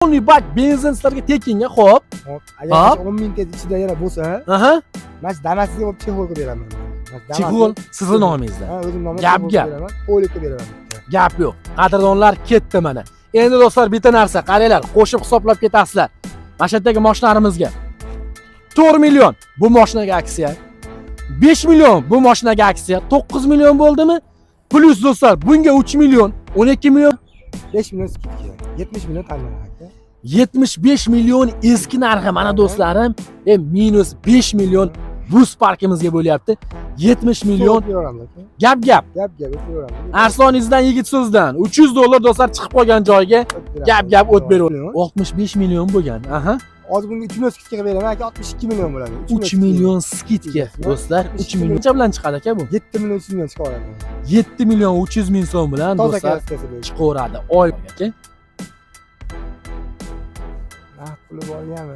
Полный bak benzin sizlarga tekinga, xo'p. Hop, agar Hop. 10 mingta ichida yana bo'lsa, mana shu Damas'ga bo'lib чехол qilib beraman. Mana shu Чехол Damas'ga- sizni nomingizda. Ha, o'zim nomimda Gap, чехол gap. qilib beraman, полик qilib beraman. Gap yo'q. Qadrdonlar ketdi mana. Endi do'stlar, bitta narsa, qaranglar, qo'shib hisoblab ketasizlar. Mana shu yerdagi mashinalarimizga 4 million bu mashinaga aksiya. 5 million bu mashinaga aksiya. 9 million bo'ldimi? Плюс do'stlar, bunga 3 million, 12 million. 5 million скидка. 70 million tanlanadi aka. 75 million eski narxi mana do'stlarim, minus 5 million bu Sparkimizga bo'lyapti. 70 million. O'tib beraveramiz aka. Gap gap. Gap gap o'tib beraveramiz. Arslon izidan, yigit so'zidan. 300 dollar do'stlar chiqib qolgan joyiga O'tib beramiz. Gap gap o't berib. Million. 65 million bo'lgan. Aha. Hozir bunga 3 million скидка qilib beraman aka, 62 million bo'ladi. 3 million скидка do'stlar, 3 million. Necha bilan chiqadi aka bu? 7 million 300 million chiqib oladi. 7 million 300 ming so'm bilan Toza do'stlar краска si bo'ladi. chiqaveradi. Oy aka. Naqd puli borganmi?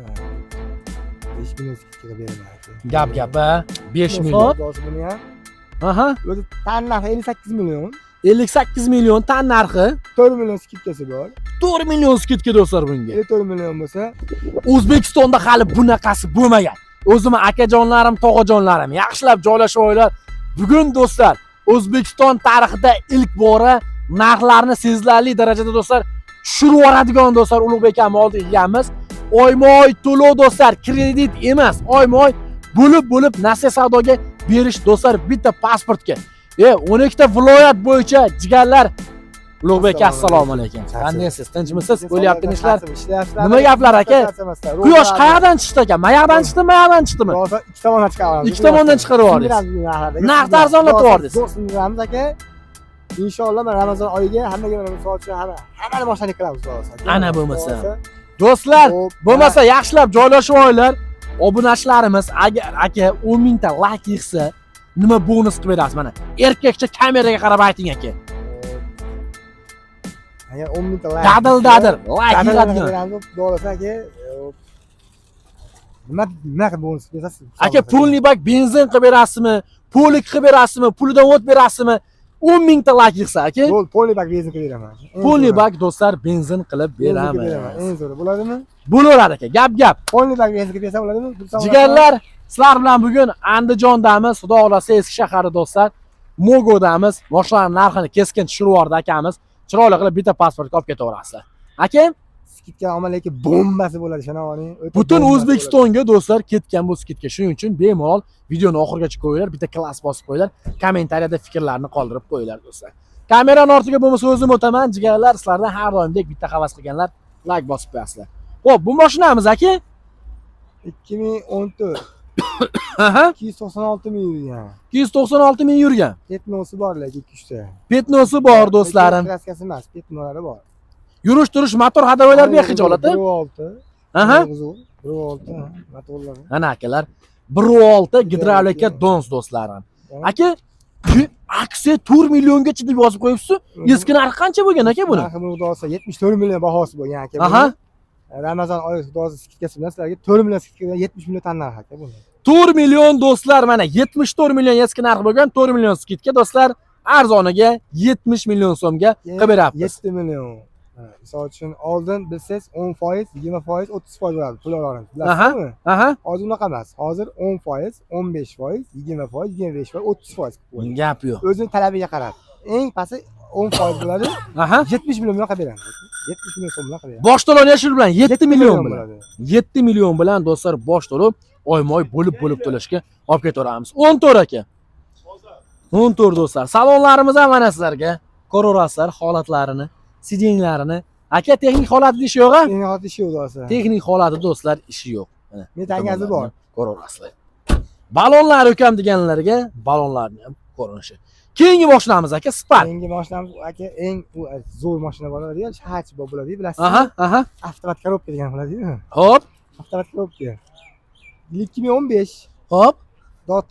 5 million скидка qilib beraman aka. Gap gap ha. 5 million. Hozir buni ham o'zi tan narxi 58 million. 58 million tan narxi. 4 million скидка si bor. 4 million скидка do'stlar bunga. 54 million bo'lsa, O'zbekistonda hali bunaqasi bo'lmagan. O'zimni akajonlarim, tog'ajonlarim, yaxshilab joylashib olinglar. Bugun do'stlar, O'zbekiston tarixida ilk bora narxlarni sezilarli darajada do'stlar tushirib yuboradigan do'stlar Ulug'bek akamni oldiga kelganmiz. Oyma-oy to'lov do'stlar, kredit emas, oyma-oy bo'lib-bo'lib nasiya savdoga berish do'stlar bitta pasportga. 12 ta viloyat bo'yicha jigarlar. Ulug'bek aka, assalomu alaykum. Qandaysiz? Tinchmisiz? Bo'lyaptimi ishlar? Ishlayapsizlar. Nima gaplar aka? Quyosh qayerdan chiqdi aka? Mayoqdan chiqdimi, mayoqdan chiqdimi? Rosa ikki tomondan chiqaramiz. Ikki tomondan chiqarib yubordingiz. Narxni arzonlatib yubordingiz. Zo'r sindiramiz aka. Inshaalloh mana Ramazon oyiga hammaga mana misol uchun hammani boshlanib qilamiz xudo xohlasa. Ana bo'lmasa. Do'stlar, Xo'p, bo'lmasa yaxshilab joylashib olinglar. Obunachilarimiz agar aka 10 mingta layk yig'sa, nima bonus qilib berasiz mana? Erkakcha kameraga qarab ayting aka. Agar 10 mingta layk Dadil dadil layk dadil yig'adigan. beramiz, xudo xohlasa aka. Nima qilib bonus berasiz? Aka, полный bak benzin qilib berasizmi? Полик qilib berasizmi? Pulidan o't berasizmi? 10 mingta layk yig'sa aka. Bo'l, полный bak benzin qilib beraman. Eng Полный zo'ri. bak do'stlar benzin qilib Benzin qilib beraman. beramiz. Eng zo'ri bo'ladimi? Bo'laveradi aka, gap gap. Полный bak benzin qilib bersa bo'ladimi? Bilsam bo'ladimi? Jigarlar, sizlar bilan bugun Andijondamiz, xudo xohlasa eski shaharda do'stlar, Mogodamiz. Mashinalarning narxini keskin tushirib yubordi akamiz. Chiroyli qilib bitta pasportga olib ketaverasizlar. Aka, Скидка olma, lekin bombasi bo'ladi, ishona oling. O'ta butun bombasi. O'zbekistonga do'stlar ketgan bu скидка. Shuning uchun bemalol videoni oxirigacha qo'yinglar, bitta класс bosib qo'yinglar, kommentariyada fikrlarni qoldirib qo'yinglar do'stlar. Kamerani ortiga bo'lmasa o'zim o'taman, jigarlar, sizlardan har doimdek bitta havas qilganlar layk bosib qo'yasizlar. Xo'p, bu mashinamiz aka. 2014. Aha, 296 ming yurgan. 296 ming yurgan. Пятно si bor lekin 2-3 ta. Пятно si bor do'stlarim. Краска si emas, пятно lari bor. Yurish turish motor ходовой lar bexijolat. 1.6. Aha. 1.6 motorlari. Ana akalar, 1.6 gidravlika Dons do'stlarim. Aka, aksiya 4 milliongacha deb yozib qo'yibsiz. Eski narxi qancha bo'lgan aka buni? Narxi buni xudo xohlasa 74 million bahosi bo'lgan aka. Buni. Ramazon oyi xudo xohlasa скидка si bilan sizlarga 4 million скидка bilan 70 million tan narxi aka buni. 4 million do'stlar, mana 74 million eski narxi bo'lgan, 4 million скидка do'stlar, arzoniga 70 million so'mga qilib beryapmiz. 7 million. Ha, misol uchun oldin bilsangiz 10%, 20%, 30% bo'ladi pul olamiz. Bilasizmi? Aha. Hozir unaqa emas. Hozir 10%, 15%, 20%, 25%, 30% qilib qo'ydi. Gap yo'q. O'zini talabiga qarab. Eng pasti 10% bo'ladi. 70 million bilan qilib beramiz. 70 million so'm bilan qilib beramiz. Bosh to'lov necha bilan? 7 million bilan. Bo'ladi. 7 million bilan do'stlar bosh to'lov oyma-oy bo'lib-bo'lib to'lashga olib ketaveramiz. 14 aka. 14 do'stlar. Salonlarimiz ham mana sizlarga ko'raverasizlar holatlarini, сиденье larini. Aka, texnik holatida ishi yo'q a? Texnik holati ishi yo'q do'stlar. Texnik holati do'stlar ishi yo'q. Mana Metangasi bor. ko'raverasizlar. Balonlar ukam deganlarga balonlarni ham ko'rinishi. Keyingi mashinamiz aka Spark. Yangi mashinamiz aka, eng u zo'r mashina bo'ladi, hatchback bo'ladi, bilasizmi? Aha. Avtomat коробка degan bo'ladi-yu. Hop, Avtomat коробка. 2015. hop.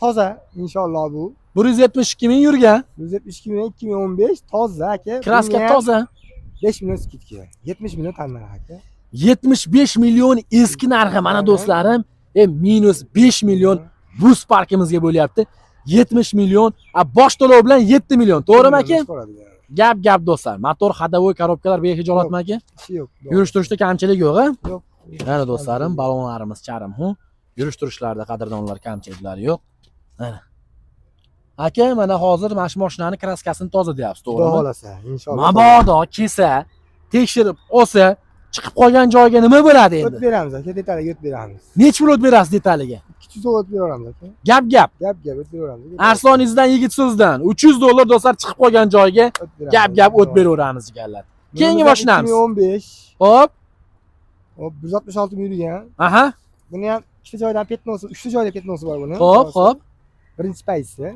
Toza inshaalloh bu. 172 ming yurgan. 172 million 2015 toza aka. Краска Bunga ham toza. 5 million скидка. 70 million tan narxi aka. 75 million eski narxi mana do'stlarim. Minus 5 million bu Sparkimizga bo'lyapti. 70 million, a bosh to'lov bilan 7 million. To'g'rimi aka? Gap gap do'stlar. Motor, ходовой, korobkalar behijolatmi, aka? Ishi yo'q. Yurish turishda kamchilik yo'q, a? Yo'q. Mana do'stlarim, balonlarimiz charm, hu. Yurish turishlarda, qadrdonlar, kamchiliklar yo'q. Mana. Aka, mana hozir mana shu mashinani kraskasini toza deyapsiz, Xudo to'g'rimi? xohlasa, inshaalloh. Mabodo kelsa, tekshirib olsa, chiqib qolgan joyiga nima bo'ladi O't endi? beramiz aka, detaliga o't beramiz. Necha pul o't berasiz detaliga? 200 dollar o't beraveramiz aka. Gap gap. Gap gap o't beraveramiz. Arslon izidan, yigit so'zidan 300 dollar do'stlar, chiqib qolgan joyiga O't beramiz. gap gap o't beraveramiz ekanlar. Keyingi mashinamiz. 2015. Hop. Hop, 166 ming yurgan. Buni ham ikkita joydan пятно si, uchta joyda пятно si bor buni. Hop, hop. Birinchi paytsi.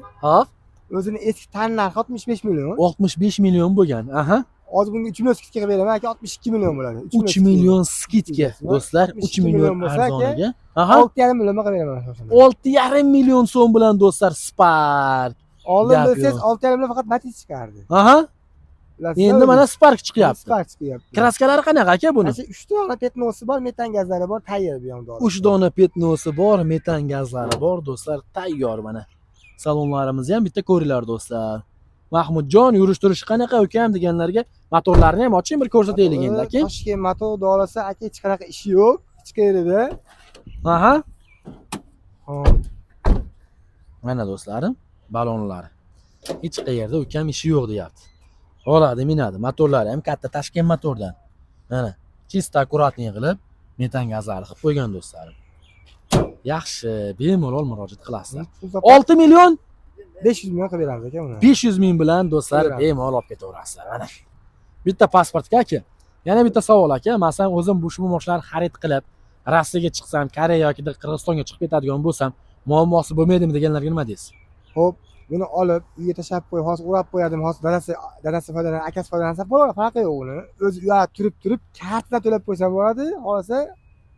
O'zini eski tan narxi 65 million. 65 million bo'lgan. Aha. Hozir bunga 3 million скидка qilib beraman aka, 62 million bo'ladi. 3 million скидка do'stlar, 3 million bo'lsa aka, arzoniga. Aha. 6,5 million qilib beraman o'shanda. 6,5 million so'm bilan do'stlar, Spark. Oldin Gap bilsangiz, yo'q. 6,5 million faqat Matiz chiqardi. Bilasizmi? Endi mana Spark chiqyapti. Spark chiqyapti. Kraskalari qanaqa, aka, buni? Mana shu 3 dona пятно si bor, metan gazlari bor, tayyor bu ham. 3 dona пятно si bor, metan gazlari bor do'stlar, tayyor mana. Salonlarimizni ham bitta ko'ringlar do'stlar. Mahmudjon, yurish turishi qanaqa ukam deganlarga motorlarni ham oching, bir ko'rsataylik endi, aka. Toshkent motor dolasi aka, hech qanaqa ishi yo'q, hech qayerida. Hop. Mana do'stlarim, balonlari. Hech qayerda ukam ishi yo'q deyapti. Oladi, minadi. Motorlari ham katta Toshkent motordan. Mana, чисто аккуратный qilib metan gazlari qilib qo'ygan do'stlarim. Yaxshi, bemalol murojaat qilasizlar. 6 million 500 million qilib beramiz aka buni. 500 ming bilan do'stlar, Beramiz. bemalol olib ketaverasizlar. Mana. Bitta pasportga aka. Yana bitta savol, aka. Masalan, o'zim bu shu mashinalarni xarid qilib, Rossiyaga chiqsam, Koreya yoki Qirg'izistonga chiqib ketadigan bo'lsam, muammosi bo'lmaydimi deganlarga nima deysiz? Xo'p, buni olib uyga tashlab qo'yib, hozir o'rab qo'yadimi, hozir dadasi foydalanadi, akasi foydalansa bo'ladi, farqi yo'q uni. O'zi uyga turib turib kartadan to'lab qo'ysa bo'ladi, xohlasa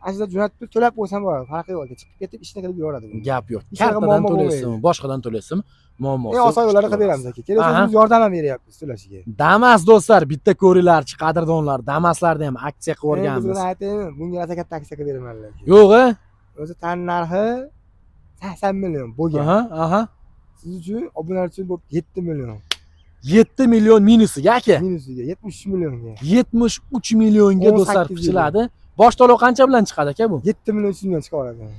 ana shunda jo'natib turib to'lab qo'ysam bo'ladi, farqi yo'q. Chiqib ketib ishni qilib yuraveradi buni. Gap yo'q. Hech qanaqa Kartadan muammo to'laysizmi, bo'lmaydi. Boshqadan to'laysizmi, muammosi Eng yo'q. oson yo'llarni qilib beramiz aka. Kelasi o'zimiz yordam ham beryapmiz to'lashiga. Damas do'stlar, bitta ko'ringlarchi, qadrdonlar, Damaslarda ham aksiya qilib Endi yuborganmiz. buni aytaymi, bunga rosa katta aksiya qilib beraman lekin. Yo'q, a? O'zi tan narxi 80 million bo'lgan. Aha, aha. Siz uchun, obunalar uchun bo'lib 7 million. 7 million minusiga, aka. Minusiga 73 millionga. 73 millionga do'stlar 18 pichiladi. Bosh to'lov qancha bilan chiqadi, aka, bu? 7 million 300 million chiqa oladi.